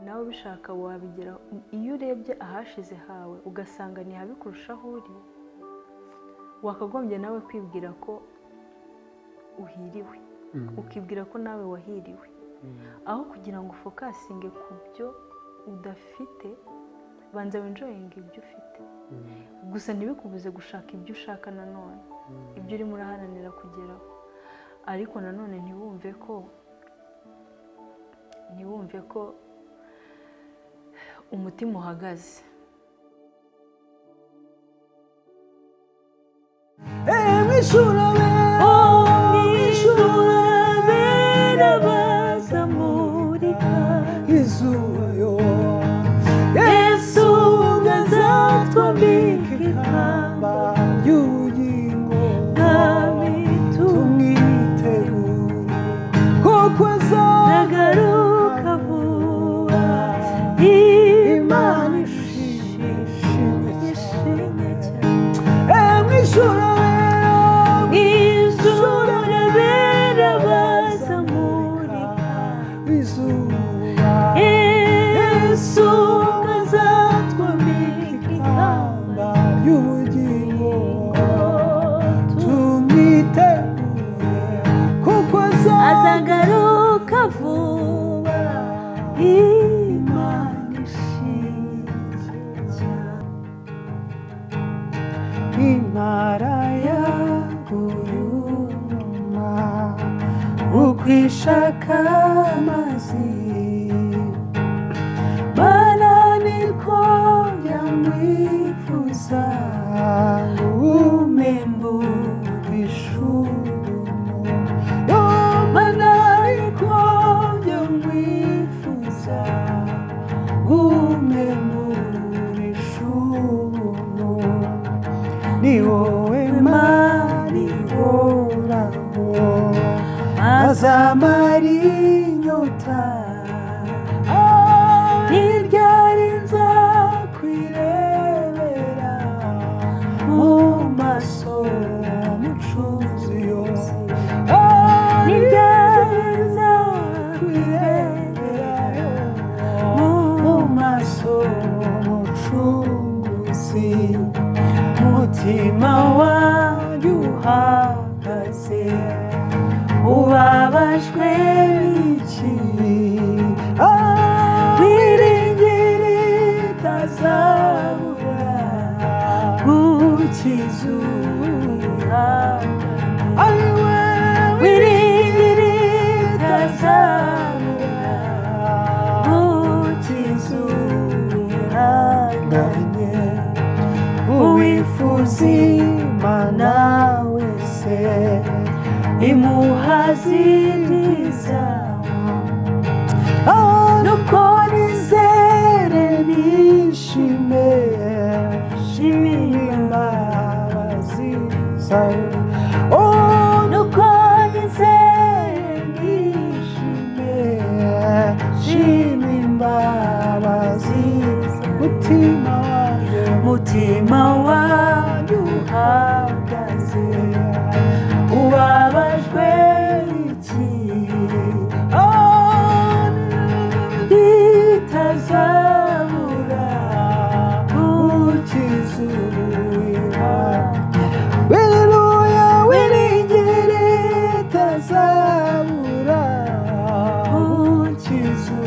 Nawe ubishaka wabigeraho. Iyo urebye ahashize hawe ugasanga ni habi kurusha aho uri, wakagombye nawe kwibwira ko uhiriwe, ukibwira ko nawe wahiriwe, aho kugira ngo ufocusinge ku byo udafite. Banza wenjoyinge ibyo ufite gusa, ntibikubuze gushaka ibyo ushaka nanone, ibyo urimo uraharanira kugeraho. Ariko nanone ntiwumve ko umutima uhagaze. Mw'ijuru Mw'ijuru abera bazamurika izuba yo. Yesu azatwambika ikamba ry'ubugingo. Mwami, tumwitegure kuko azagaruka vuba. Imana Imana ishimwe ishimwe cyane. Mw'ijuru abera, Mw'ijuru abera bazamurika izuba. Yesu azatwambika ikamba ry'ubugingo. Tumwitegure kuko azagaruka vuba. Imana ishimwe cyane. Impara yaguruma ukwishaka amazi, Mana, niko yamwifuza, umemburisha ubuntu. Mana, niko yamwifuza, umemburisha ubuntu. Ni wowe Mana ihoraho, azamara inyota. Ni ryari nzakwirebera mu maso, mucunguzi? Ni ryari nzakwirebera mu maso, mucunguzi? Mutima wanjye uhagaze, ubabajwe n'iki? Wiringira itazabura gukiza uwihanganye. Ariwe. Wiringira itazabura gukiza uwihanganye. Uwifuza Imana wese imuhaziriza. Nuko nizere nishime, shimira imbabazi zawe. Oh, nuko nizere nishime, shima imbabazi, mutima wanjye. Mutima wanjye uhagaze, ubabajwe iki? Itazabura ukiza Haleluya, wiringire itazabura ukiza.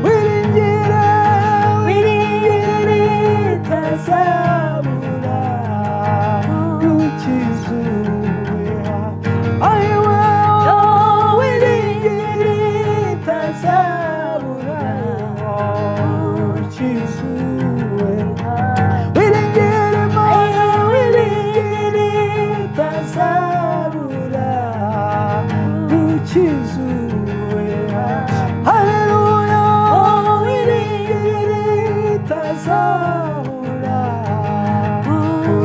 Wiringire, wiringire itazabura ukiza. Ayiwe, wiringire itazabura ukiza. Wiringire Imana, wiringire itazabura ukizuwe. Haleluya, wiringire itazabura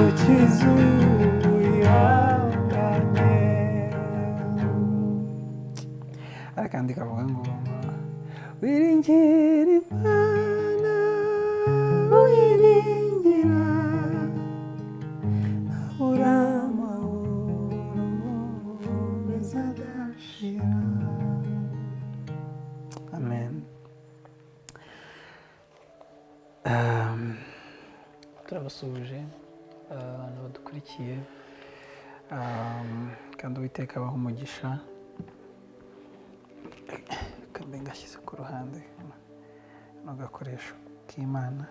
ukizuwe. Ihangane. Akandi kavuga ngo wiringire Imana, wiringira abura amahoro meza adashira. Amen. Turabasuhuje abantu badukurikiye, kandi Uwiteka abaha umugisha. Kambe ngashyize ku ruhande kano gakoresho k'Imana.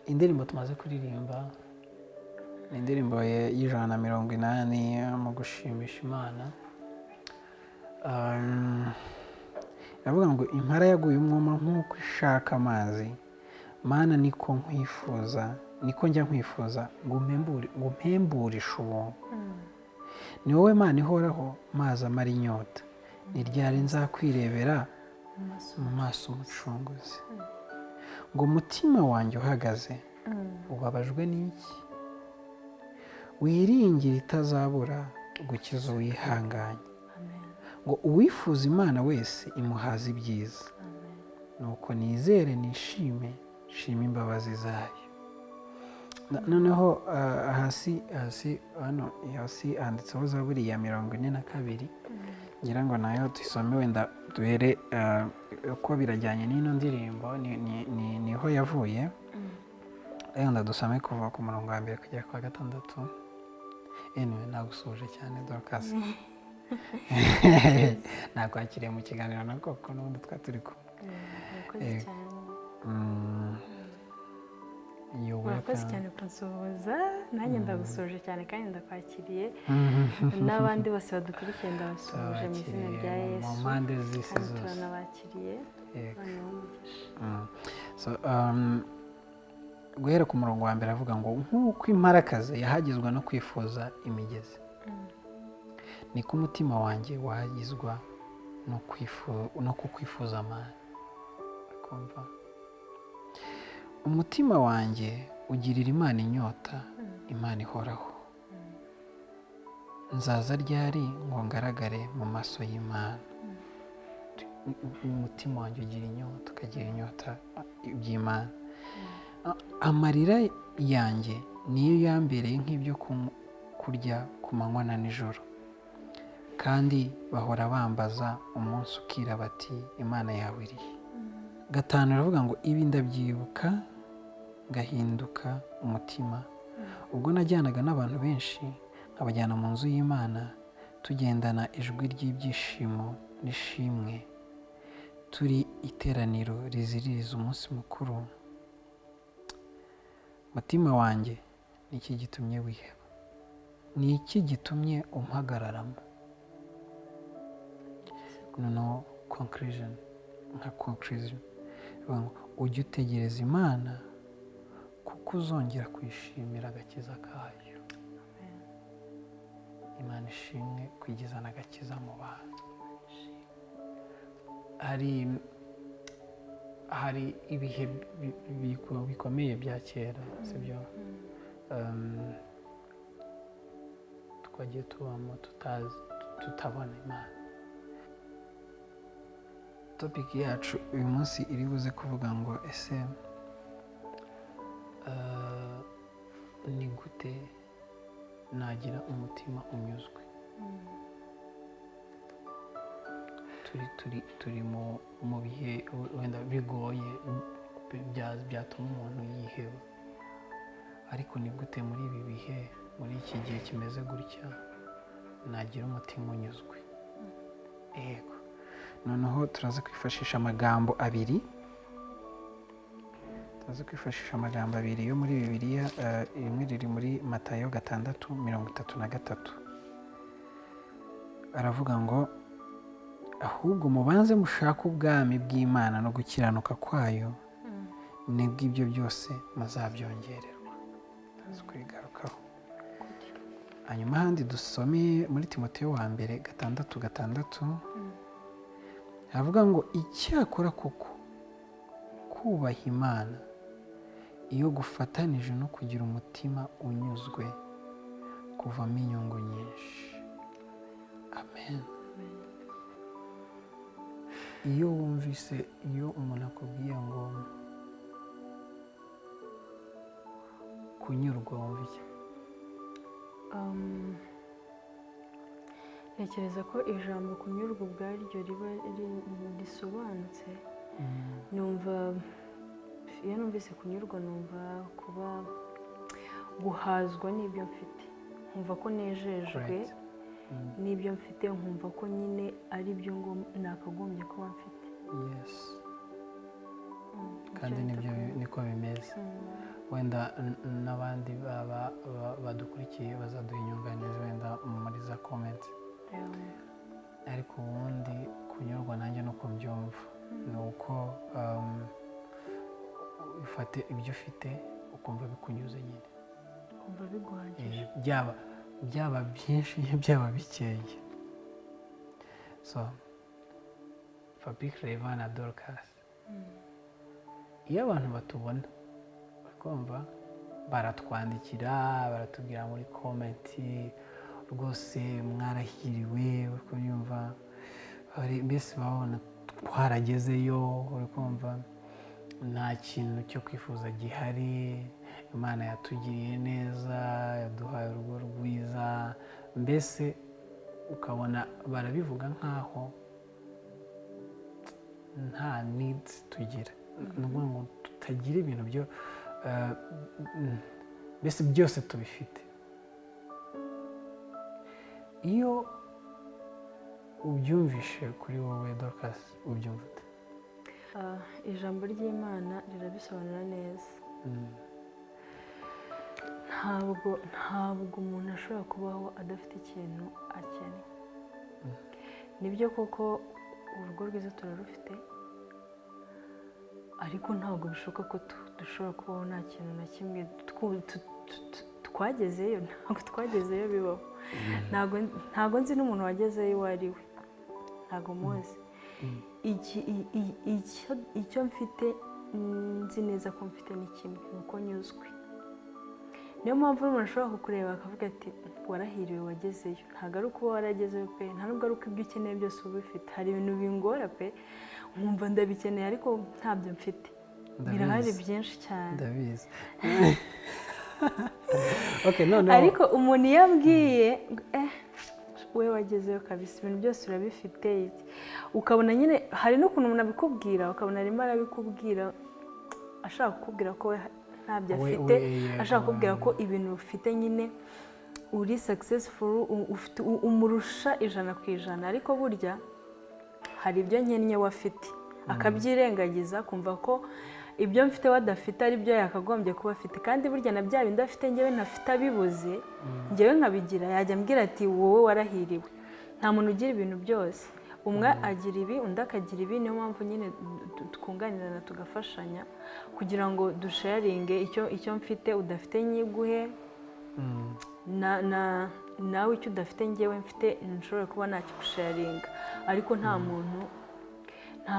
Indirimbo tumaze kuririmba ni indirimbo y'180 mu gushimisha Imana. Iravuga ngo: "Impara yaguye umwuma nk'uko ishaka amazi, Mana, niko nkwifuza, niko njya nkwifuza, ngo umpemburishe ubuntu. Ni wowe Mana ihoraho, mazi amara inyota. Ni ryari nzakwirebera mu maso Umucunguzi? Ngo umutima wanjye uhagaze, ubabajwe n'iki? Wiringire itazabura gukiza uwihanganye." Ngo uwifuza Imana wese imuhaza ibyiza. Nuko nizere, nishime, nshime imbabazi zayo. Noneho hasi hasi hano hasi handitseho Zaburi ya 42. Ngira ngo nayo tuyisome, wenda duhere uko birajyanye n'ino ndirimbo, niho yavuye. Wenda dusome kuva ku murongo wa mbere kugera ku wa gatandatu. Anyway, nagusuhuje cyane, Dorcas, nakwakiriye mu kiganiro na koko n'ubundi twari turi kumwe. Murakoze cyane. You're Murakoze welcome. cyane kunsuhuza. Nanjye ndagusuhuje cyane kandi ndakwakiriye, n'abandi bose badukurikiye ndabasuhuje mu izina rya Turabakiriye mu Yesu. mpande z'isi Kandi zose. turanabakiriye. Yego. Imana ibahe umugisha. So, guhera ku murongo wa mbere avuga ngo: "Nk'uko imparakazi yahagizwa no kwifuza imigezi, niko umutima wanjye wahagizwa no kukwifuza Mana." Kumva umutima wanjye ugirira Imana inyota, Imana ihoraho. Nzaza ryari ngo ngaragare mu maso y'Imana? Umutima wanjye ugira inyota, ukagira inyota iby'Imana. Amarira yanjye niyo yambereye nk'ibyo kurya ku manywa na nijoro, kandi bahora bambaza umunsi ukira bati: 'Imana yawe irihe?'" Gatanu aravuga ngo: "Ibi ndabyibuka ngahinduka umutima, ubwo najyanaga n'abantu benshi nkabajyana mu nzu y'Imana, tugendana ijwi ry'ibyishimo n'ishimwe, turi iteraniro riziririza umunsi mukuru. Mutima wanjye, ni iki gitumye wiheba? Ni iki gitumye umpagararamo?" Noneho conclusion, nka conclusion ivuga ngo: "Ujye utegereza Imana, kuko uzongera kuyishimira agakiza kayo." Imana ishimwe kwigizana agakiza mu bantu. Hari ibihe bikomeye bya kera, sibyo, twagiye tubamo tutazi, tutabona Imana. Topic yacu uyu munsi iri buze kuvuga ngo: ese ni gute nagira umutima unyuzwe? Turi mu bihe wenda bigoye, byatuma umuntu yiheba, ariko ni gute muri ibi bihe, muri iki gihe kimeze gutya, nagira umutima unyuzwe? Yego, noneho turaza kwifashisha amagambo abiri, turaza kwifashisha amagambo abiri yo muri Bibiliya. Rimwe riri muri Matayo 6:33, aravuga ngo: "Ahubwo mubanze mushake ubwami bw'Imana no gukiranuka kwayo, nibwo ibyo byose muzabyongererwa." Turaza kubigarukaho. Hanyuma ahandi dusome muri Timoteyo wa mbere 6:6, havuga ngo: "Icyakora koko kubaha Imana iyo gufatanije no kugira umutima unyuzwe kuvamo inyungu nyinshi." Amen. Iyo wumvise, iyo umuntu akubwiye ngo kunyurwa, wumva iki? Ntekereza ko ijambo kunyurwa ubwaryo riba risobanutse. Numva iyo numvise kunyurwa, numva kuba guhazwa n'ibyo mfite, nkumva ko nejejwe n'ibyo mfite, nkumva ko nyine ari byo ngo nakagombye kuba mfite. Kandi Nicyo nibyo. nita kunyurwa. Niko bimeze. Wenda n'abandi baba badukurikiye bazaduha inyunganizi wenda muri za comment. Ariko ubundi kunyurwa nanjye nuko mbyumva ni uko ufate ibyo ufite ukumva bikunyuze nyine. Kumva biguhagije. Byaba byinshi, byaba bikeya. So Fabric Reva na Dorcas, iyo abantu batubona bakumva baratwandikira, baratubwira muri comment: "Rwose mwarahiriwe." Uri kubyumva? Mbese babona twaragezeyo, uri kumva nta kintu cyo kwifuza gihari, Imana yatugiriye neza, yaduhaye urugo rwiza. Mbese ukabona barabivuga nk'aho nta needs tugira, ni ukuvuga ngo tutagira ibintu byo mbese byose tubifite. Iyo ubyumvishe kuri wowe Dorcas, ubyumva ute? Ijambo ry'Imana rirabisobanura neza. Ntabwo umuntu ashobora kubaho adafite ikintu akeneye. Nibyo koko urugo rwiza turarufite, ariko ntabwo bishoboka ko dushobora kubaho nta kintu na kimwe twagezeyo. Ntabwo twagezeyo bibaho. Ntabwo nzi n'umuntu wagezeyo uwo ari we, ntabwo muzi. Icyo mfite nzi neza ko mfite ni kimwe, ni uko nyuzwe. Niyo mpamvu n'umuntu ashobora kukureba akavuga ati: "Warahiriwe, wagezeyo." Ntabwo ari ukuba waragezeyo pe, nta nubwo ari uko ibyo ukeneye byose uba ubifite. Hari ibintu bingora pe, nkumva ndabikeneye ariko ntabyo mfite. Birahari byinshi cyane. Ndabizi. Okay, noneho Ariko umuntu iyo ambwiye: "Eh, we wagezeyo kabisa, ibintu byose urabifite," ukabona nyine hari n'ukuntu umuntu abikubwira, ukabona arimo arabikubwira ashaka kukubwira ko we ntabyo afite, ashaka kukubwira ko ibintu ufite nyine uri successful, ufite umurusha 100%, ariko burya hari ibyo nkennye we afite, akabyirengagiza, kumva ko ibyo mfite we adafite ari byo yakagombye kuba afite. Kandi burya na bya bindi afite ngewe ntafite, abibuze ngewe nkabigira, yajya ambwira ati: "Wowe warahiriwe." Nta muntu ugira ibintu byose. Umwe agira ibi, undi akagira ibi. Niyo mpamvu nyine twunganirana, tugafashanya kugira ngo dusharinge icyo mfite udafite nyiguhe, na nawe icyo udafite ngewe mfite nshobora kuba nakigusharinga. Ariko nta muntu nta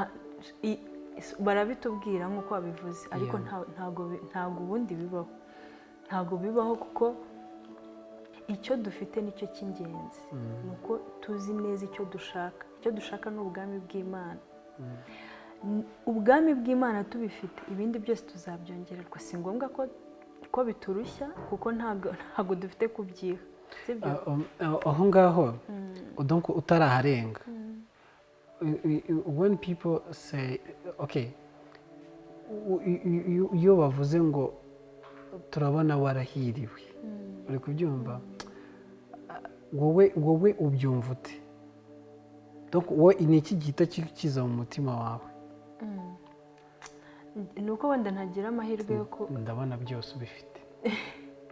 barabitubwira nk'uko babivuze, ariko ntabwo ubundi bibaho, ntabwo bibaho, kuko icyo dufite nicyo cy'ingenzi, ni uko tuzi neza icyo dushaka. Icyo dushaka ni ubwami bw'Imana. Ubwami bw'Imana tubifite, ibindi byose tuzabyongererwa. Si ngombwa ko biturushya, kuko ntabwo dufite kubyiha, sibyo? Aho ngaho, donc utaraharenga, when people say okay, iyo bavuze ngo turabona warahiriwe, uri kubyumva? Wowe ubyumva ute? Donc wowe ni iki gihita kiza mu mutima wawe? Ni uko wenda ntagira amahirwe yo ku Ndabona byose ubifite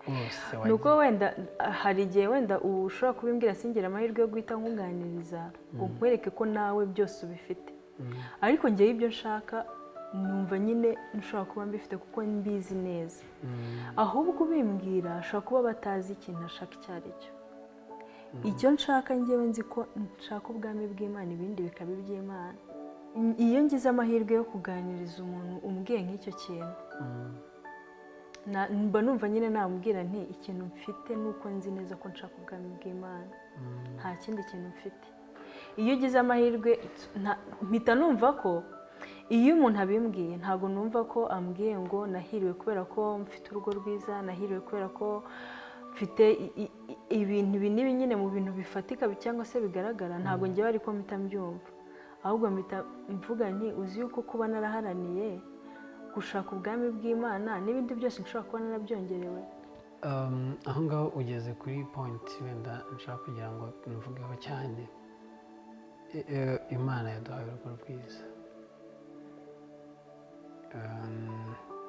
rwose. Ni uko wenda hari igihe wenda ushobora kubimbwira singira amahirwe yo guhita nkuganiriza ngo nkwereke ko nawe byose ubifite. Ariko ngewe ibyo nshaka numva nyine nshobora kuba mbifite kuko mbizi neza. Ahubwo ubimbwira ashobora kuba batazi ikintu ashaka icyo ari cyo. Icyo nshaka, ngewe nzi ko nshaka ubwami bw'Imana, ibindi bikaba iby'Imana. Iyo ngize amahirwe yo kuganiriza umuntu umbwiye nk'icyo kintu, mba numva nyine namubwira nti: "Ikintu mfite ni uko nzi neza ko nshaka ubwami bw'Imana, nta kindi kintu mfite." Iyo ugize amahirwe, mpita numva ko iyo umuntu abimbwiye, ntabwo numva ko ambwiye ngo nahiriwe kubera ko mfite urugo rwiza, nahiriwe kubera ko mfite Mfite ibintu ibi n'ibi nyine mu bintu bifatika cyangwa se bigaragara. Ntabwo ngewe ariko mpita mbyumva, ahubwo mpita mvuga nti: "Uzi yuko kuba naraharaniye gushaka ubwami bw'Imana, n'ibindi byose nshobora kuba narabyongerewe." Aho ngaho ugeze kuri point wenda nshaka kugira ngo mvugeho cyane. Imana yaduhaye urugo rwiza.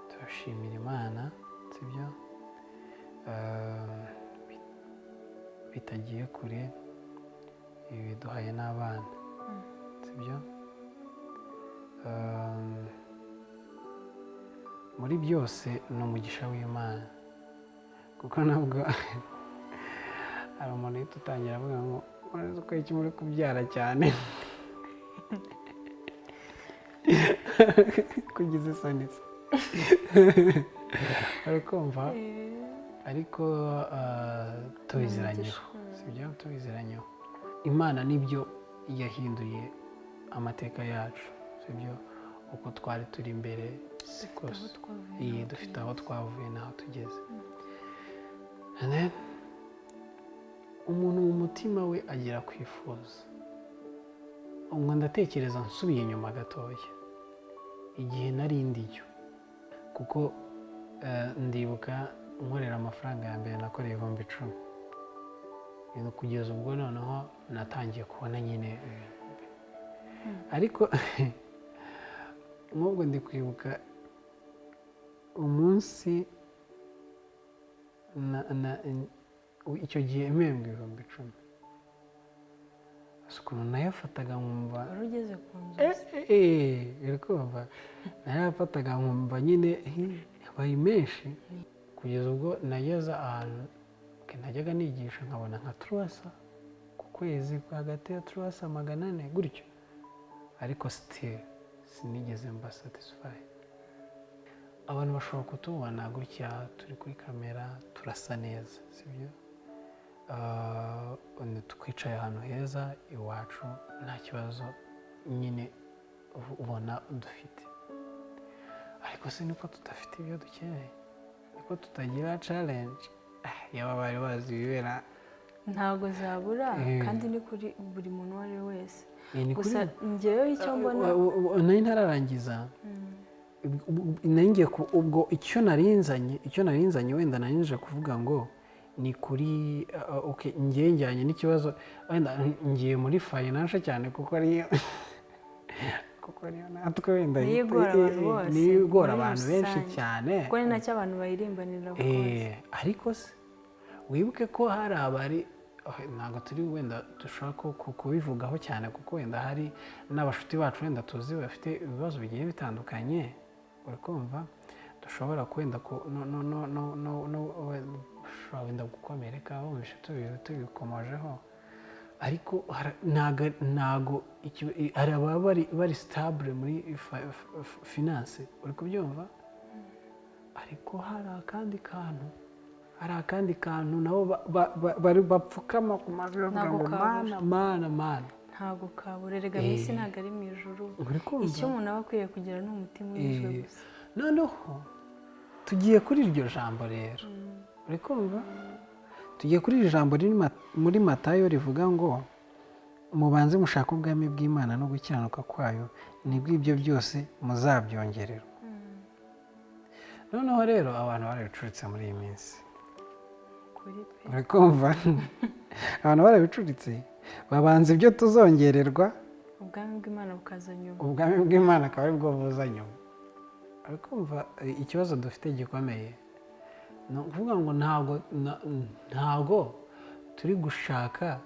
Turashimira Imana, sibyo? Bitagiye kure, ibi biduhaye n'abana, sibyo? Muri byose ni umugisha w'Imana, kuko ntabwo hari umuntu uhita utangira avuga ngo: "Urazi ko iki muri kubyara cyane kugize isoni se?" Uri kumva? Ariko tubiziranyeho, sibyo? Tubiziranyeho. Imana nibyo yahinduye amateka yacu, sibyo? Uko twari turi imbere siko Dufite aho twavuye iyi n'aho dufite tugeze. Aho twavuye n'aho tugeze. And then, umuntu mu mutima we agira kwifuza. Ubwo ndatekereza nsubiye inyuma gatoya, igihe nari ndiyo, kuko ndibuka nkorera amafaranga ya mbere, nakoreye 10,000. Ibintu kugeza ubwo noneho natangiye kubona nyine ibintu. Ariko nk'ubwo ndi kwibuka umunsi icyo gihe mpembwa 10,000, gusa ukuntu nayafataga nkumva Wari ugeze ku nzozi. Uri kumva, narayafataga nkumva nyine yabaye menshi, kugeza ubwo nageze ahantu, okay, najyaga nigisha nkabona nka 300 ku kwezi, hagati ya 300, 400 gutyo, ariko still sinigeze mba satisfied. Abantu bashobora kutubona gutya turi kuri kamera, turasa neza, sibyo? Twicaye ahantu heza iwacu, nta kibazo nyine ubona dufite, ariko si niko tudafite ibyo dukeneye, niko tutagira challenge. Yaba bari bazi ibibera. Ntabwo zabura. Kandi ni kuri buri muntu uwo ari we wese. Ni kuri Gusa njyewe icyo mbona Nari ntararangiza. Nari ngiye ubwo icyo narinzanye wenda nari nje kuvuga ngo ni kuri okay, ngiye njyanye n'ikibazo, wenda ngiye muri finance cyane, kuko ariyo natwe wenda Niyo igora abantu bose, niyo igora muri abantu benshi rusange. cyane. Kuko ni nacyo abantu bayirimbanira rwose. Ariko se wibuke ko hari abari, oh, ntabwo turi wenda dushobora kubivugaho cyane, kuko wenda hari n'abashuti bacu wenda tuzi bafite ibibazo bigiye bitandukanye, uri kumva, dushobora kwenda ku no no no no no no bashobora wenda gukomereka bumvishe tubikomojeho. Ariko ntago hari ababa bari stable muri finance, uri kubyumva? Ariko hari akandi kantu nabo bari bapfukama ku mavi bavuga Ntabwo ngo: kabura. "Mana, Mana, Mana." Ntabwo kabura erega, mu isi ntabwo ari mu ijuru. Uri kumva? Icyo umuntu aba akwiye kugira ni umutima unyuzwe gusa. Noneho tugiye kuri iryo jambo rero, uri kumva, tugiye kuri iri jambo riri muri Matayo rivuga ngo: "Mubanze mushake ubwami bw'Imana no gukiranuka kwayo, nibwo ibyo byose muzabyongererwa." Noneho rero abantu barabicuritse muri iyi minsi. Kuri pe. Uri kumva, abantu barabicuritse, babanza ibyo tuzongererwa, ubwami bw'Imana bukaza nyuma. Ubwami bw'Imana akaba aribwo buza nyuma. Uri kumva, ikibazo dufite gikomeye ni ukuvuga ngo ntabwo turi gushaka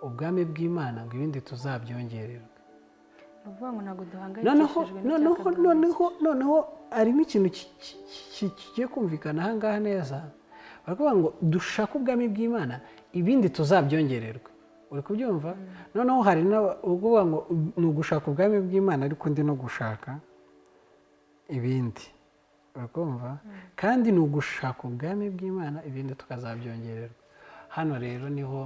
ubwami bw'Imana ngo ibindi tuzabyongererwe. Ni ukuvuga ngo ntabwo Noneho duhangayikishijwe noneho n'icyakaduhangayikishije. Noneho harimo ikintu kigiye kumvikana aha ngaha neza. Barakuvuga ngo dushake ubwami bw'Imana, ibindi tuzabyongererwe, uri kubyumva? Noneho hari n'ukuvuga ngo ni ugushaka ubwami bw'Imana, ariko undi no gushaka ibindi, uri kumva? Kandi ni ugushaka ubwami bw'Imana, ibindi tukazabyongererwa. Hano rero niho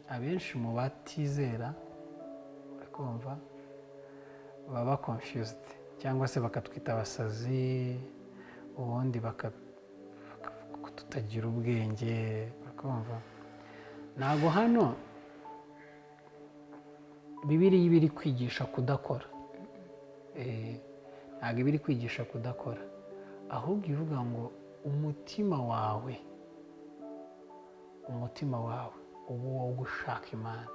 abenshi mu batizera, uri kumva, baba confused cyangwa se bakatwita abasazi, ubundi bakavuga ko Tutagira ubwenge, urakumva? Ntabwo hano Bibiliya iba iri kwigisha kudakora. Ntabwo iba iri kwigisha kudakora, ahubwo ivuga ngo umutima wawe uba uwo gushaka Imana.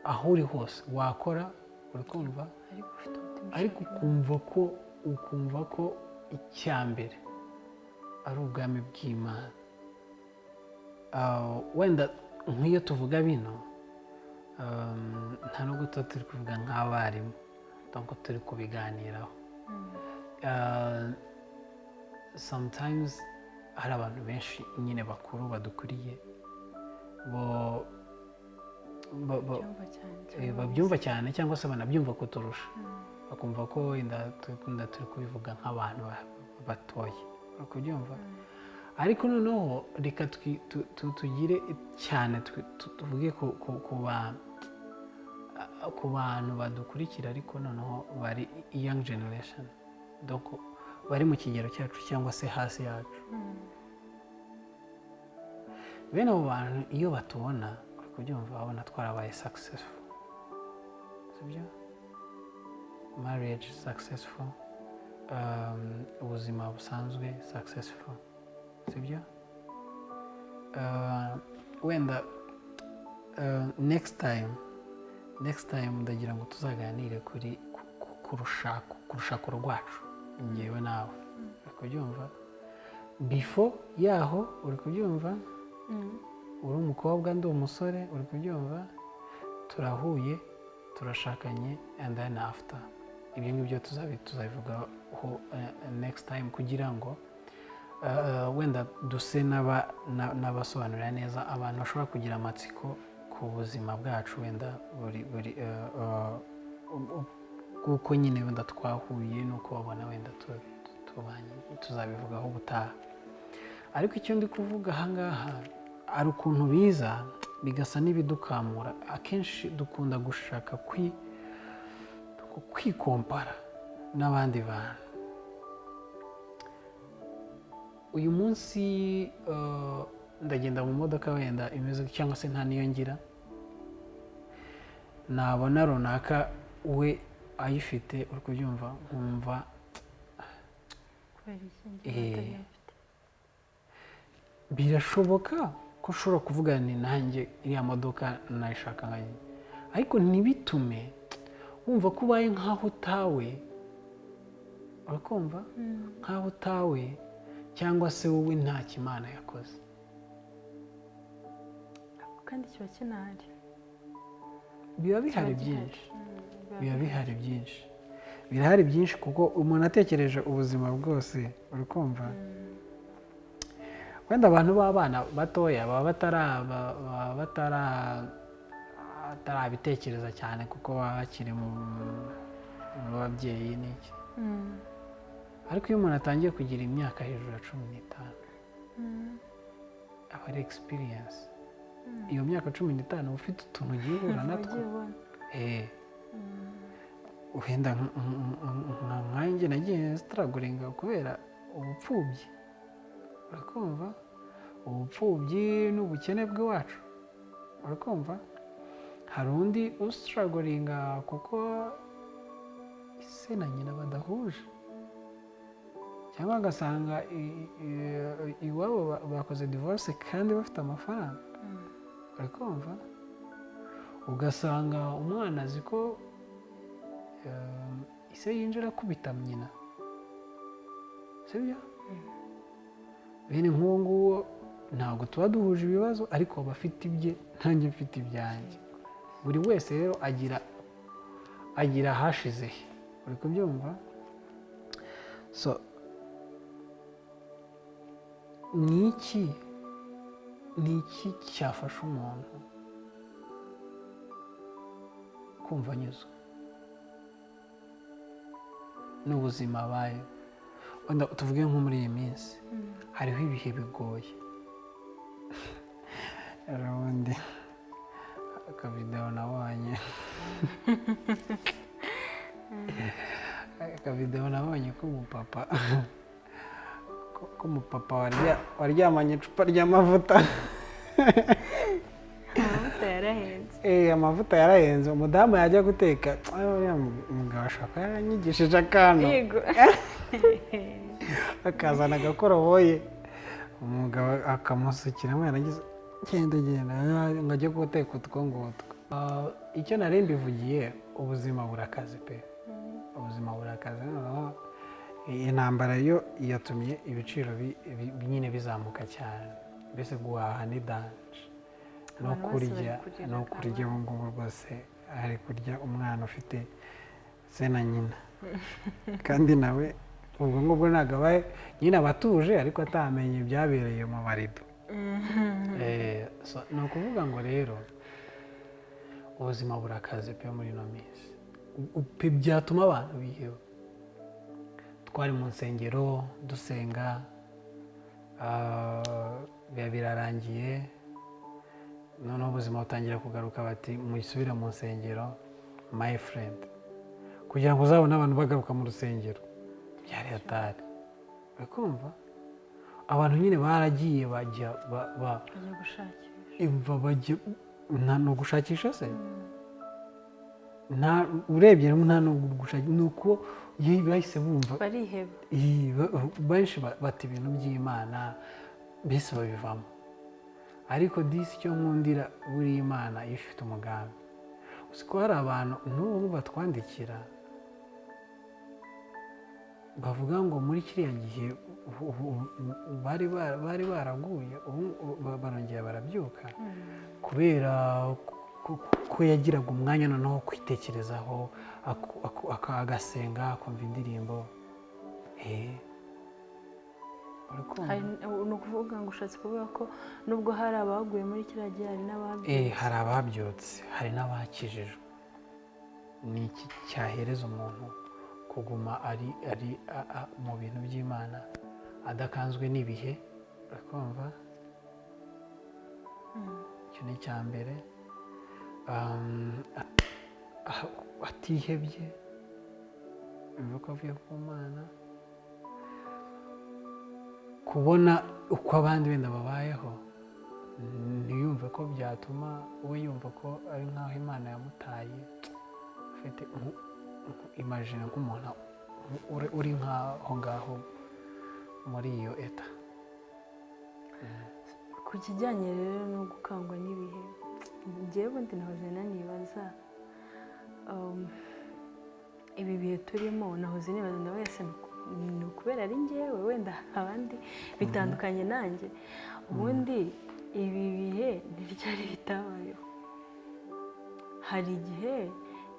Aho uri hose wakora, uri kumva? Ariko ufite umutima ariko ushaka. Ukumva ko icya mbere ari ubwami bw'Imana. Wenda nk'iyo tuvuga bino, nta nubwo tuba turi kuvuga nk'abarimu, donc turi kubiganiraho. Sometimes hari abantu benshi nyine bakuru badukuriye bo Byumva cyane. Babyumva cyane cyangwa se banabyumva kuturusha, bakumva ko wenda turi kubivuga nk'abantu batoya, uri kubyumva? Ariko noneho reka tugire cyane tuvuge ku bantu badukurikira, ariko noneho bari young generation, donc bari mu kigero cyacu cyangwa se hasi yacu. Bene abo bantu iyo batubona, uri kubyumva, babona twarabaye successful, sibyo? Marriage successful, ubuzima busanzwe successful, sibyo? Wenda next time ndagira ngo tuzaganire kuri ku rushako rwacu, ngewe nawe, uri kubyumva? Before yaho, uri kubyumva, uri umukobwa, ndi umusore, uri kubyumva, turahuye, turashakanye, and then after. Ibyo ngibyo tuzabivugaho next time, kugira ngo wenda duse n'abasobanurira neza abantu bashobora kugira amatsiko ku buzima bwacu, wenda buri kuko nyine wenda twahuye n'uko babona wenda tubanye, tuzabivugaho ubutaha. Ariko icyo ndi kuvuga ahangaha, hari ukuntu biza bigasa n'ibidukamura. Akenshi dukunda gushaka kwikompara n'abandi bantu. Uyu munsi ndagenda mu modoka wenda imeze cyangwa se nta niyo ngira, nabona runaka we ayifite, uri kubyumva, nkumva Kubera iki njye atari mfite? Birashoboka ko ushobora kuvuga ni nanjye iriya modoka nayishaka nkanjye, ariko ntibitume wumva ko ubaye nk'aho utawe, urakumva, nk'aho utawe cyangwa se wowe nta Imana yakoze. Kandi kiba kinahari. Biba bihari Kiba gihari. byinshi. Biba bihari byinshi, birahari byinshi, kuko umuntu atekereje ubuzima bwose, uri kumva, wenda abantu b'abana batoya baba batarabitekereza cyane, kuko baba bakiri mu babyeyi n'iki. Ariko iyo umuntu atangiye kugira imyaka hejuru ya 15, aba ari experience. Iyo myaka 15 uba ufite utuntu ugiye uhura natwo. Ugiye ubona. Wenda nkanjye nagiye strugglinga kubera ubupfubyi, urakumva, ubupfubyi n'ubukene bw'iwacu, urakumva. Hari undi ustrugglinga kuko se na nyina badahuje, cyangwa agasanga iwabo bakoze divorce kandi bafite amafaranga, uri kumva? Ugasanga umwana azi ko ise yinjira akubita nyina, sibyo? Bene nk'uwo nguwo ntabwo tuba duhuje ibibazo, ariko aba afite ibye, ntanjye mfite ibyanjye. Buri wese rero agira ahashize he, uri kubyumva? So ni iki cyafasha umuntu kumva anyuzwe n'ubuzima abayeho? Wenda tuvuge nko muri iyi minsi hariho ibihe bigoye. Ubundi akavidewo nabonye k'umupapa. k'umupapa waryamanye icupa ry'amavuta. Amavuta yarahenze. Amavuta yarahenze. Umudamu yajya guteka, "Ah, uriya mugabo ashobora kuba yaranyigishije akantu." Akazana agakoroboyi, umugabo akamusukiramo, yarangiza genda genda ngo ajye guteka utwo ngutwo. Ah, icyo nari mbivugiye, ubuzima burakaze pe, ubuzima burakaze. Noneho iyi ntambara yo yatumye ibiciro nyine bizamuka cyane, mbese guhaha ni danger no Abantu bose bari kurya kurira. No kurya ubu ngubu rwose ari kurya umwana ufite se na nyina, kandi nawe ubwo ngubwo ntabwo aba nyine aba atuje, ariko atamenye ibyabereye mu marido. So, ni ukuvuga ngo rero ubuzima burakaze pe muri ino minsi. Pe byatuma abantu biheba. Twari mu nsengero dusenga, biba birarangiye, noneho ubuzima butangira kugaruka, bati musubire mu nsengero. My friend, kugira ngo uzabone abantu bagaruka mu rusengero byari hatari. Uri kumva abantu nyine baragiye bajya Bajya gushakisha. Imva bajya nta ni ugushakisha se, nta urebye nta no gushakisha, ni uko iyo bahise bumva Bariheba. Iyi, benshi bata ibintu by'Imana, mbese babivamo. Ariko disi icyo nkundira buriya Imana iyo ifite umugambi. Uzi ko hari abantu n'ubu batwandikira bavuga ngo muri kiriya gihe bari baraguye, ubu barongera barabyuka kubera ko yagiraga umwanya noneho wo kwitekerezaho, agasenga, akumva indirimbo. Uri kumva? Ni ukuvuga ngo ushatse kuvuga ko nubwo hari abaguye muri kiriya gihe, hari n'ababyutse. Hari ababyutse, hari n'abakijijwe. Ni iki cyahereza umuntu kuguma ari mu bintu by'Imana adakanzwe n'ibihe? Urakumva, icyo ni icya mbere. Atihebye bivuga ko avuye ku Mana, kubona uko abandi wenda babayeho ntiyumve ko byatuma we yumva ko ari nk'aho Imana yamutaye. Ufite imagine nk'umuntu uri nk'aho ngaho muri iyo état. Ku kijyanye rero no gukangwa n'ibihe, njyewe ubundi nahoze nanibaza, ibi bihe turimo, nahoze nibaza na wese ni ukubera ari njyewe, wenda abandi bitandukanye nanjye. Ubundi ibi bihe ntibyari bitabayeho. Hari igihe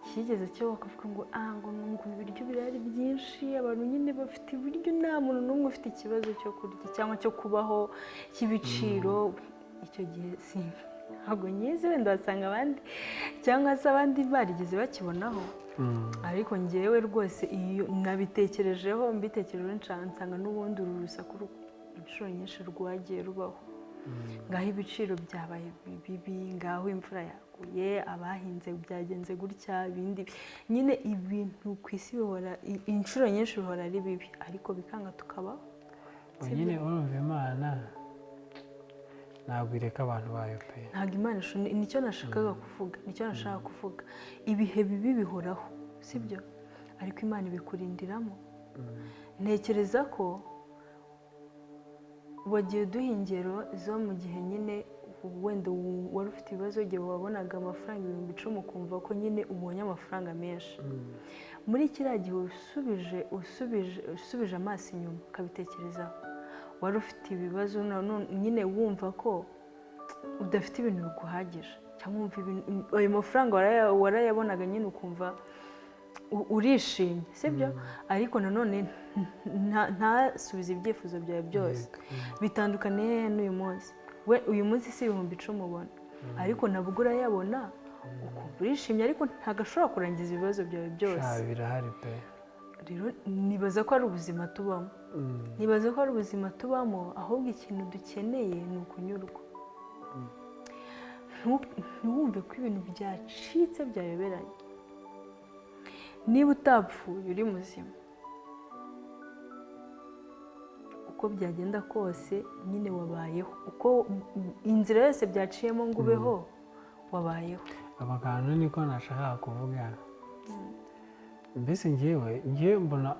kigeze cyo bakavuga ngo ah, ngo ibiryo birahari byinshi, abantu nyine bafite ibiryo, nta muntu n'umwe ufite ikibazo cyo kurya cyangwa cyo kubaho cy'ibiciro. Icyo gihe si ntabwo nyizi, wenda wasanga abandi cyangwa se abandi barigeze bakibonaho, ariko ngewe rwose iyo nabitekerejeho, mbitekerejeho nsanga n'ubundi uru rusaku inshuro nyinshi rwagiye rubaho. Ngaho ibiciro byabaye bibi, ngaho imvura yaguye, abahinze byagenze gutya, ibindi nyine ibintu ku isi bihora inshuro nyinshi bihora ari bibi, ariko bikanga tukabaho. Nyine urumva Imana ntabwo ireka abantu bayo pe. Ntabwo Imana nicyo nashakaga kuvuga, nicyo nashakaga kuvuga. Ibihe bibi bihoraho, sibyo? Ariko Imana ibikurindiramo. Ntekereza ko wagiye uduha ingero zo mu gihe nyine wenda wari ufite ibibazo, igihe wabonaga amafaranga 10,000 ukumva ko nyine ubonye amafaranga menshi. Muri kiriya gihe usubije amaso inyuma ukabitekerezaho, wari ufite ibibazo nyine wumva ko udafite ibintu biguhagije, cyangwa wumva ayo mafaranga warayabonaga nyine ukumva urishimye, sibyo? Ariko nanone ntasubize ibyifuzo byawe byose. Bitandukaniye n'uyu munsi. We uyu munsi si 10,000 ubona, ariko nabwo urayabona ukumva urishimye, ariko ntabwo ashobora kurangiza ibibazo byawe byose. Sha, birahari pe. Rero nibaza ko ari ubuzima tubamo, nibaza ko ari ubuzima tubamo. Ahubwo ikintu dukeneye ni ukunyurwa. Ntiwumve ko ibintu byacitse, byayoberanye. Niba utapfuye, uri muzima, ukomeza kubaho. Uko byagenda kose nyine wabayeho, uko inzira yose byaciyemo ngo ubeho, wabayeho. Amagambo niko nashakaga kuvuga. Mbese ngewe mbona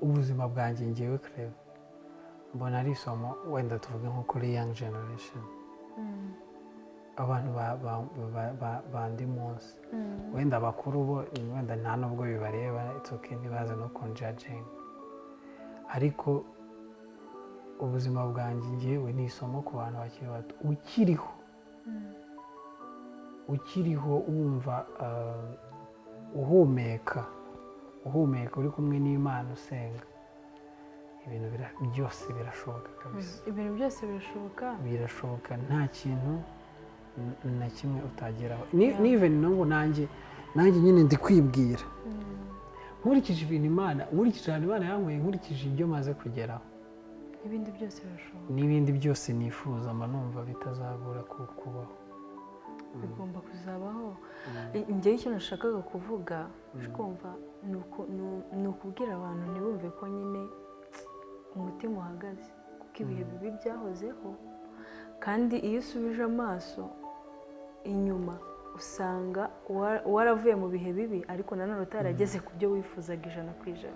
ubuzima bwanjye, ngewe kureba mbona ari isomo, wenda tuvuge nko kuri young generation, abantu bandi munsi, wenda abakuru bo wenda nta nubwo bibareba, it's okay, ntibaze no kunjudginga, ariko ubuzima bwanjye ngewe ni isomo ku bantu bakiri bato. Ukiriho, wumva uhumeka, uri kumwe n'Imana, usenga, ibintu byose birashoboka kabisa. Ibintu byose birashoboka. Birashoboka, nta kintu na kimwe utageraho. Ni even n'ubu nanjye nyine ndi kwibwira, nkurikije ibintu Imana, nkurikije ahantu Imana yankuye, nkurikije ibyo maze kugeraho, ibindi byose birashoboka. N'ibindi byose nifuza mba numva bitazabura kubaho. Bigomba kuzabaho. Njyewe icyo nashakaga kuvuga, kumva, ni ukubwira abantu ntibumve ko nyine umutima uhagaze, kuko ibihe bibi byahozeho, kandi iyo usubije amaso inyuma usanga waravuye mu bihe bibi, ariko nanone utarageze ku byo wifuzaga 100%.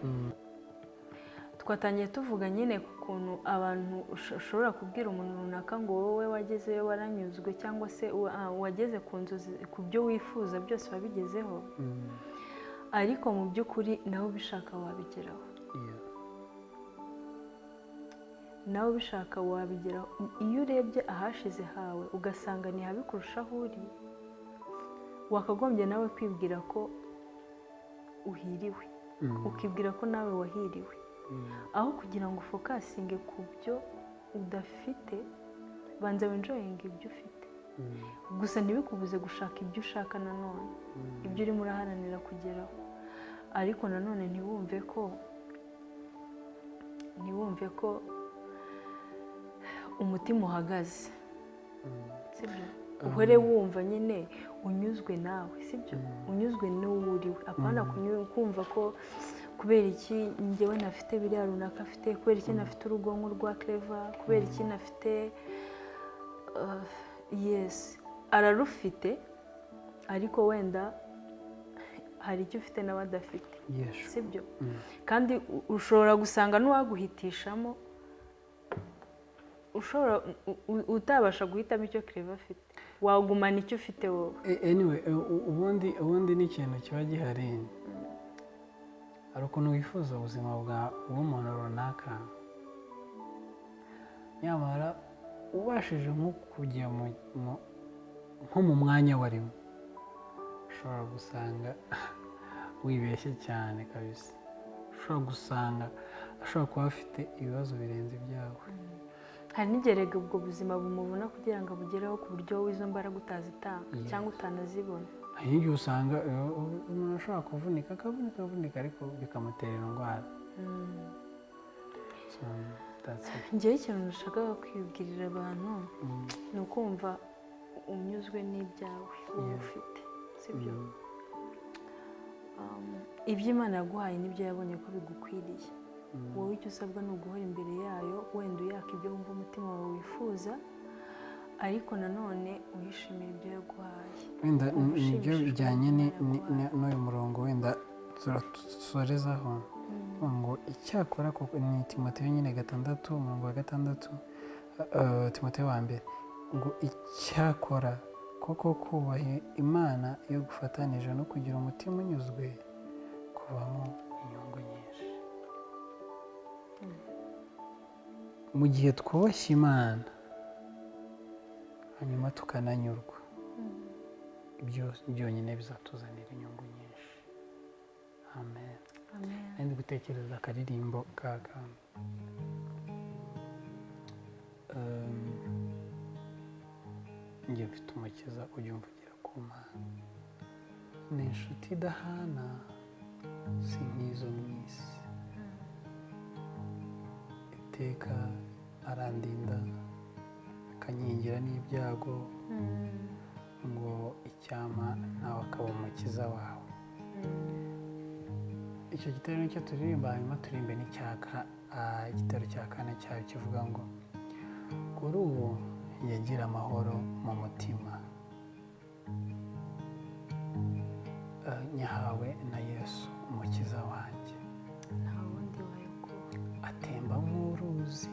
Twatangiye tuvuga nyine ku kuntu abantu ushobora kubwira umuntu runaka ngo wowe wagezeyo waranyuzwe, cyangwa se wageze ku nzozi, ku byo wifuza byose wabigezeho, ariko mu by'ukuri nawe ubishaka wabigeraho. Nawe ubishaka wabigeraho. Iyo urebye ahashize hawe ugasanga ni habi kurusha aho uri, wakagombye nawe kwibwira ko uhiriwe, ukibwira ko nawe wahiriwe, aho kugira ngo ufocusinge ku byo udafite. Banza wenjoyinge ibyo ufite, gusa ntibikubuze gushaka ibyo ushaka nanone, ibyo urimo uraharanira kugeraho, ariko nanone ntiwumve ko umutima uhagaze, sibyo? Uhore wumva nyine unyuzwe nawe, sibyo? Unyuzwe n'uwo uriwe, apana kumva ko kubera iki njyewe ntafite biriya runaka afite, kubera iki ntafite urugo nk'urwa Clever, kubera iki ntafite. Yes, ararufite, ariko wenda hari icyo ufite nawe adafite, sibyo? Kandi ushobora gusanga n'uwaguhitishamo ushobora utabasha guhitamo icyo Clever afite, wagumana icyo ufite wowe. Anyway, ubundi ni ikintu kiba gihari. Hari ukuntu wifuza ubuzima bw'umuntu runaka, nyamara ubashije nko kujya nko mu mwanya warimo, ushobora gusanga wibeshye cyane kabisa. Ushobora gusanga ashobora kuba afite ibibazo birenze ibyawe. Hari n'igihe rega ubwo buzima bumubona kugira ngo abugereho, ku buryo wowe izo mbaraga utazitanga cyangwa utanazibona. Hari n'igihe usanga umuntu ashobora kuvunika, akavunika, akavunika, ariko bikamutera indwara. So, that's it. Njyewe ikintu nashakaga kwibwirira abantu ni ukumva unyuzwe n'ibyawe wowe ufite, sibyo? Ibyo Imana yaguhaye nibyo yabonye ko bigukwiriye. Wowe icyo usabwa ni uguhora imbere yayo, wenda uyaka ibyo wumva umutima wawe wifuza, ariko nanone uyishimira ibyo yaguhaye. Wenda Wumva nibyo ushimishijwe bijyanye n'ibyo yaguhaye. n'uyu murongo wenda turasorezaho ngo icyakora koko, ni Timoteyo nyine 6, umurongo wa 6, Timoteyo wa mbere, ngo icyakora koko kubaha Imana iyo gufatanije no kugira umutima unyuzwe kubamo inyungu nyinshi. Mu gihe twubashye Imana hanyuma tukananyurwa, ibyo byonyine bizatuzanira inyungu nyinshi. Amen. Amen. Ndi gutekereza akaririmbo ka njye mfite umukiza ujya umvugira ku Mana, ni inshuti idahana, si nk'izo mu isi, iteka arandinda akankingira n'ibyago, ngo icyampa nawe akaba umukiza wawe. Icyo gitero nicyo turirimba, hanyuma turirimbe n'icyaka. Igitero cya kane cyayo kivuga ngo: "Kuri ubu yagira amahoro mu mutima, nyahawe na Yesu Umukiza wanjye." Nta wundi wayaguha. Atemba nk'uruzi,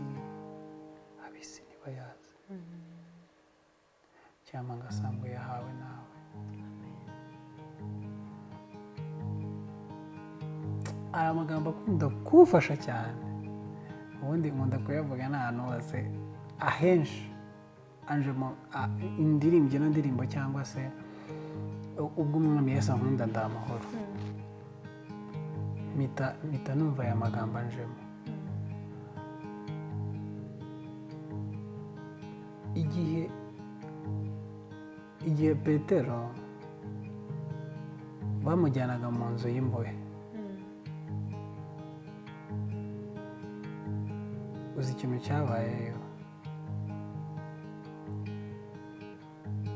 ab'isi ntibayazi, cyangwa ngasanga yahawe nawe. Aya magambo akunda kumfasha cyane, ubundi nkunda kuyavuga n'ahantu hose, ahenshi anjemo indirimbo, ino ndirimbo cyangwa se ubwo Umwami Yesu ankunda ndi amahoro, mpita numva aya magambo anjemo. Igihe Petero bamujyanaga mu nzu y'imbohe, uzi ikintu cyabayeyo?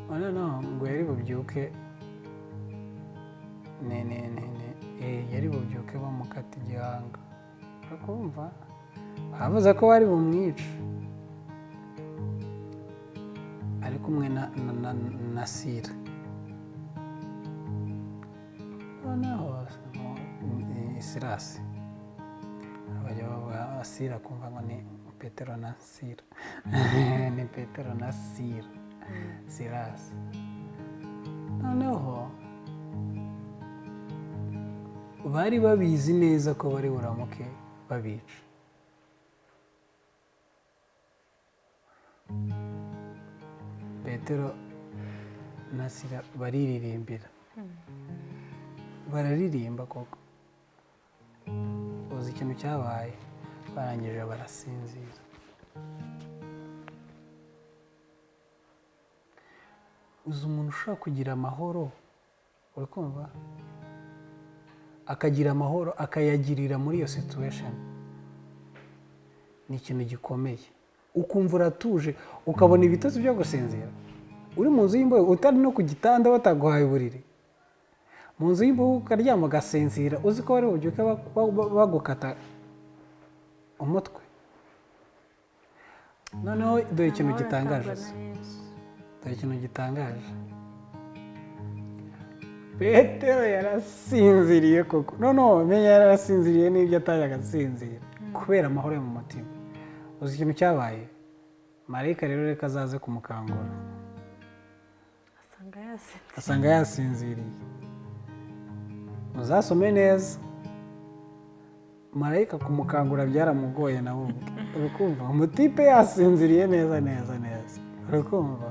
Noneho ngo yari bubyuke, ne ne ne ne yari bubyuke bamukata igihanga. Urakumva, bavuze ko bari bumwice ari kumwe na Sira. Noneho Sirasi, bajya bavuga Sira, kumva ngo ni Petero na Sira, ni Petero na Sira, Sirasi. Noneho bari babizi neza ko bari buramuke babica. Petero na Sira bariririmbira, bararirimba koko. Uzi ikintu cyabaye? Barangije barasinzira. Uzi umuntu ushobora kugira amahoro, uri kumva, akagira amahoro akayagirira muri iyo situation, ni ikintu gikomeye. Ukumva uratuje, ukabona ibitotsi byo gusinzira uri mu nzu y'imbohe, utari no ku gitanda, bataguhaye uburiri, mu nzu y'imbohe ukaryama ugasinzira, uzi ko bari bubyuke bagukata umutwe. Noneho dore ikintu Amahoro gitangaje atangwa se. na Yesu. Dore ikintu gitangaje: Petero yarasinziriye koko. Noneho menya yarasinziriye n'ibyo atajyaga asinzira kubera amahoro yo mu mutima. Uzi ikintu cyabaye? Marayika rero reka azaze kumukangura, asanga yasinze. Asanga yasinziriye. Uzasome neza, marayika kumukangura byaramugoye nawe ubwe. Uri kumva, umutipe yasinziriye neza neza neza. Uri kumva,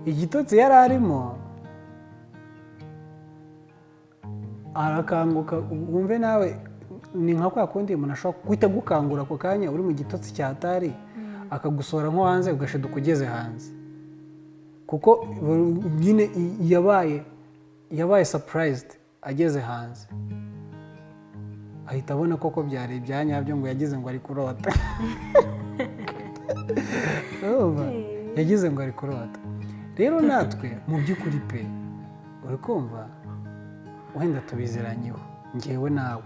igitotsi yari arimo, arakanguka. Wumve nawe, ni nka kwa kundi umuntu ashobora guhita agukangura ako kanya uri mu gitotsi cya tari, akagusohora nko hanze, ugashiduka ugeze hanze, kuko nyine yabaye surprised. Ageze hanze ahita abona koko byari ibya nyabyo, ngo yagize ngo ari kurota. Urumva? Yagize ngo ari kurota. Rero natwe mu by'ukuri pe, uri kumva, wenda tubiziranyeho ngewe nawe,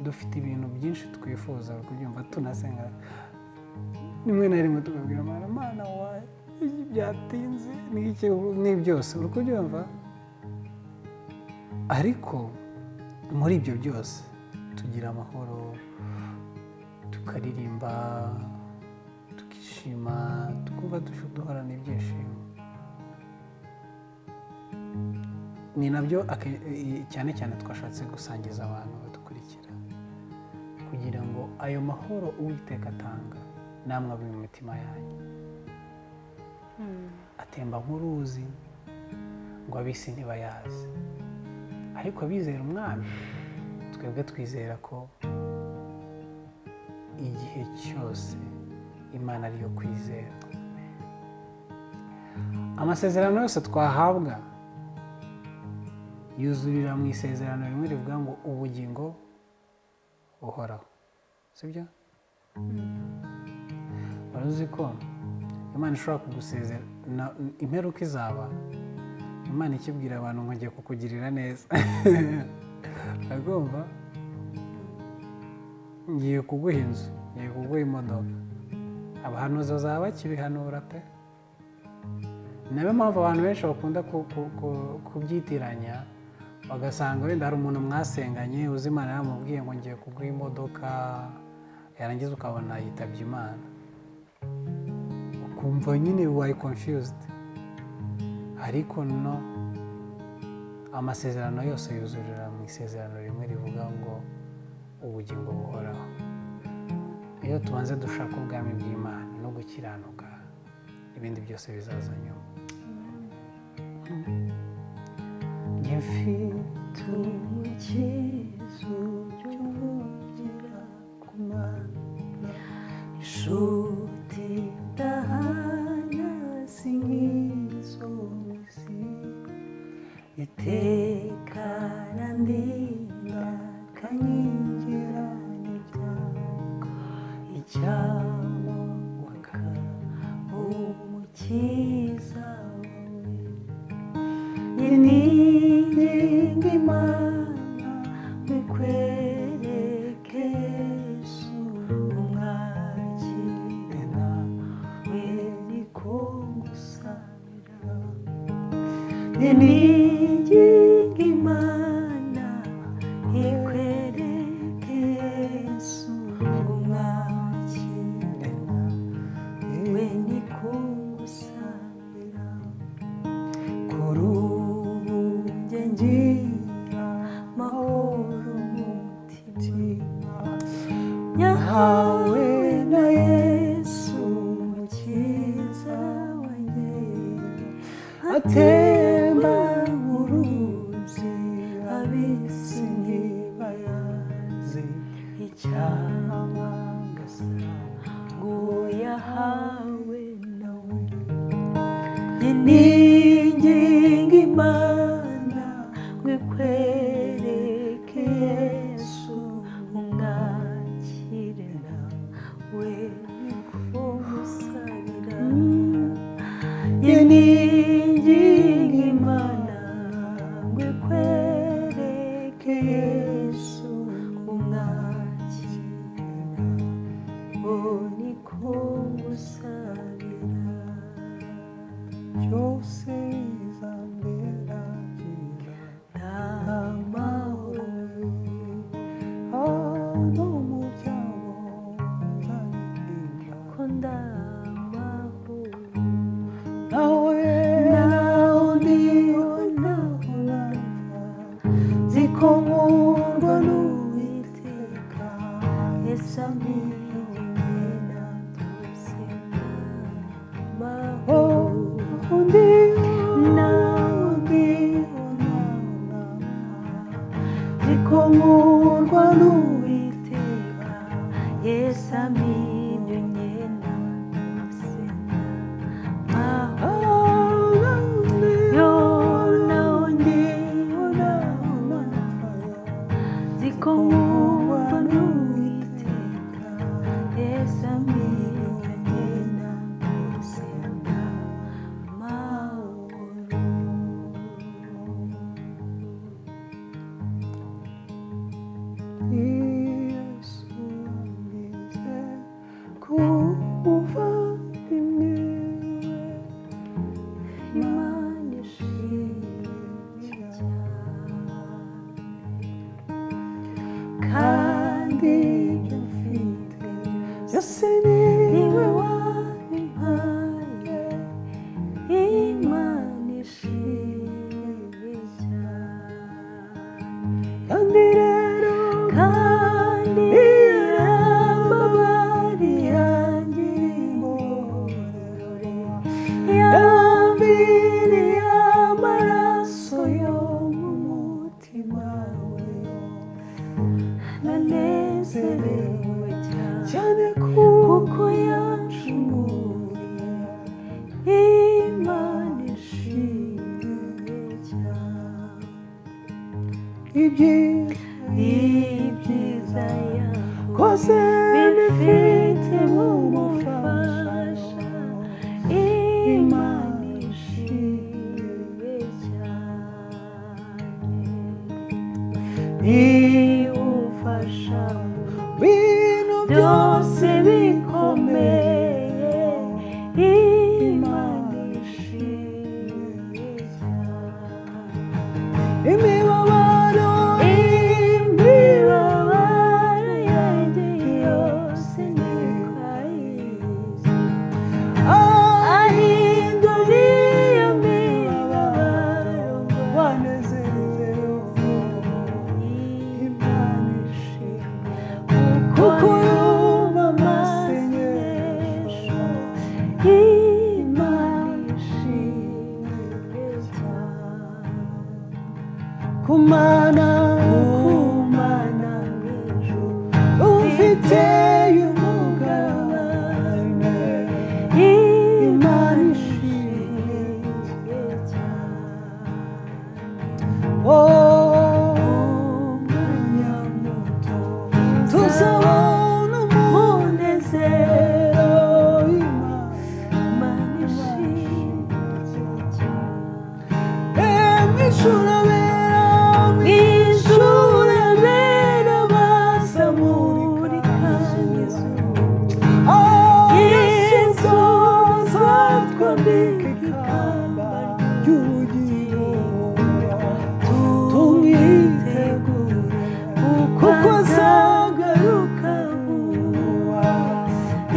dufite ibintu byinshi twifuza, uri kubyumva, tunasenga rimwe na rimwe tukabwira Mana: "Mana wawe byatinze n'iki ni byose." Uri kubyumva? Ariko muri ibyo byose tugira amahoro, tukaririmba, tukishima, tukumva duhorana ibyishimo. Ni nabyo cyane cyane twashatse gusangiza abantu badukurikira, kugira ngo ayo mahoro Uwiteka atanga namwe abe mu mitima yanyu. Atemba nk'uruzi, ngo ab'isi ntibayazi, ariko abizera Umwami, twebwe twizera ko igihe cyose Imana ariyo kwizera. Amasezerano yose twahabwa yuzurira mu isezerano rimwe rivuga ngo ubugingo buhoraho, sibyo? Wari uzi ko Imana ishobora kugusezera imperuka izaba, Imana ikibwira abantu ngo ngiye kukugirira neza, urumva? Ngiye kuguha inzu, ngiye kuguha imodoka. Abahanuzi bazaba bakibihanura pe. Ni nayo mpamvu abantu benshi bakunda kubyitiranya, bagasanga wenda hari umuntu mwasenganye uzi Imana yamubwiye ngo ngiye kuguha imodoka, yarangiza ukabona yitabye Imana, ukumva nyine wayi confused. Ariko no amasezerano yose yuzurira mu isezerano rimwe rivuga ngo ubugingo buhoraho. Iyo tubanze dushaka ubwami bw'Imana no gukiranuka, ibindi byose bizaza nyuma. Njye mfite Umukiza ujya ku Mana, inshuti idahana si nk'izo mu isi, iteka arandinda akankingira n'ibyago, icyampa umukiza wawe. Ninginga Imana bikwereke Yesu, umwakire nawe niko ngusabira. Ninginga Imana ikwereke Yesu, umwakire nawe niko ngusabira. Kuri ubu njye ngira amahoro mu mutima, nyahawe na Yesu Umukiza wanjye, atemba uruzi ab'isi ntibayazi, icyampa ngasa ngo yahawe nawe. Ninginga Imana ngo ikwereke Yesu, umwakire nawe niko musabira. Ninginga Imana ngo ikwereke Yesu, umwakire nawe niko ngusabira. Byose bizambera byiza. Amahoro. No mu byago nzaririmba. Ko ndamahoro. Nawe naho ndiho naho napfa, nzi ko nkundwa n'Uwiteka, Yesu ampiye byose, amahoro. Undi naho ndiho naho napfa, nzi ko nkundwa n'Uwiteka, Yesu ampiye byose, amahoro. Yo naho ndiho naho napfa, nzi ko nkundwa n'Uwiteka, Yesu ampiye byose, amahoro. Yesu angize k'umuvandimwe we. Imana ishimwe cyane, kandi ibyo mfite byose niwe wabimpaye. Imana ishimwe cyane. Kandi rero kandi yarambabariye ingorore, yamviriye amaraso yo mu mutima we, nanezerewe cyane cyane kuko yancunguye. Imana ishimwe cyane. Ibyiza Ibyiza yakoze koze bifite bifite umufasha. Imana ishimwe cyane, iwufasha biri. Imibabaro, Imibabaro yanjye yose niko ayizi. Ahindura iyo mibabaro Wanezerewe, Imana ishimwe, kuko yumva amasengesho. Imana ishimwe cyane. Kumana, Kumana mw'ijuru ufite umugabane, Imana ishimwe cyane. Oh, umwanya muto tuzabona umunezero. Imana ishimwe cyane. Mw'ijuru abera, Mw'ijuru abera bazamurika izuba. Yesu azatwambika ikamba ry'ubugingo, tumwitegure Kuko kuko azagaruka vuba.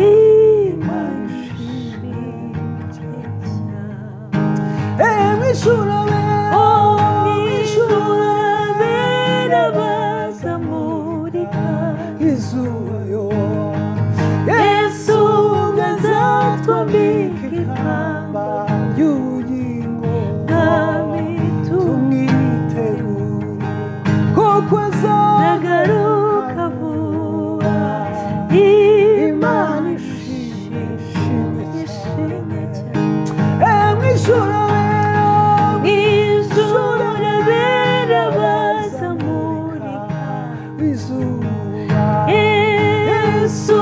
Imana ishimwe cyane. Mw'ijuru abera, Oh, mw'ijuru abera bazamurika izuba yo, Yesu azatwambika ikamba ry'ubugingo, Mwami tumwitegure kuko azagaruka vuba. Imana Imana ishimwe ishimwe cyane. Mw'ijuru abera, Mw'ijuru abera bazamurika izuba, Yesu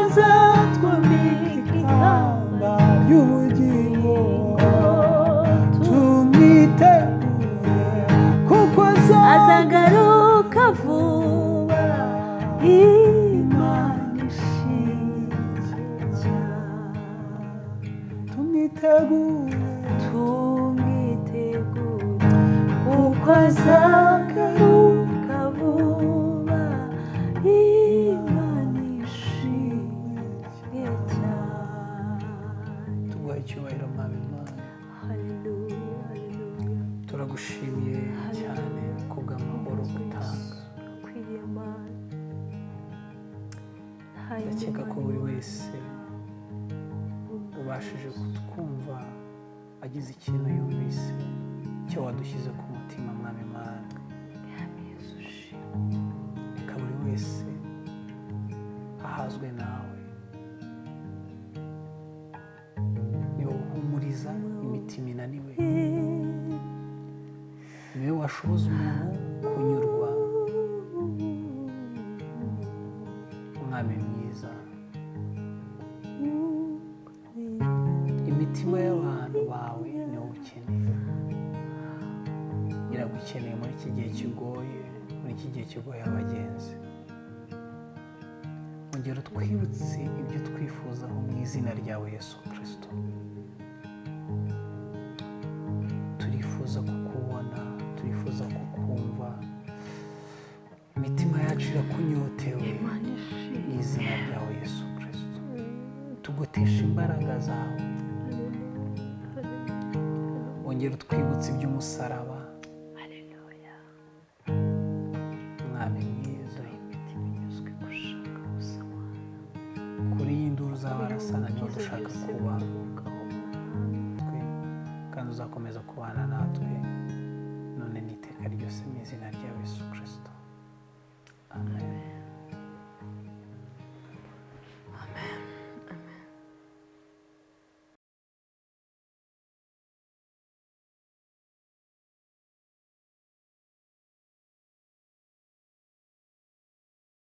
azatwambika ikamba ry'ubugingo, tumwitegure kuko azagaruka vuba. Imana ishimwe cyane. Tumwitegure, Tumwitegure kuko azagaruka vuba. Imana ishimwe cyane. Tuguha icyubahiro, Mwami Imana. Haleluya, haleluya. Turagushimiye cyane kubw'amahoro utanga. Ukwiriye Mana. Nta yindi Ndakeka ko Mana buri ibona. wese ubashije kutwumva agize ikintu yumvise cyo wadushyize ku mutima, Mwami Imana. Mwami Yesu ushimwe. Reka buri wese ahazwe nawe, niwe uhumuriza imitima inaniwe, niwe washoboza umuntu kunyurwa. Mwami mwiza, imitima y'abantu bawe niwo ukeneye, iragukeneye muri iki gihe kigoye, muri iki gihe kigoye abagenzi. Ongera utwibutse ibyo twifuzaho mu izina ryawe Yesu Kirisito. Turifuza kukubona, turifuza kukumva, imitima yacu irakunyotewe. Imana ishimwe. Mu izina ryawe Yesu Kirisito, tugotesha imbaraga zawe. Ongera utwibutse iby'umusaraba. Haleluya. Mwami mwiza, Imitima inyuzwe gushaka gusa Mana. Kuri iyi nduru z'abarasana niho Ibyiza dushaka byose kuba bikomokaho, Mwami. Twe kandi uzakomeza kubana natwe none n'iteka ryose mu izina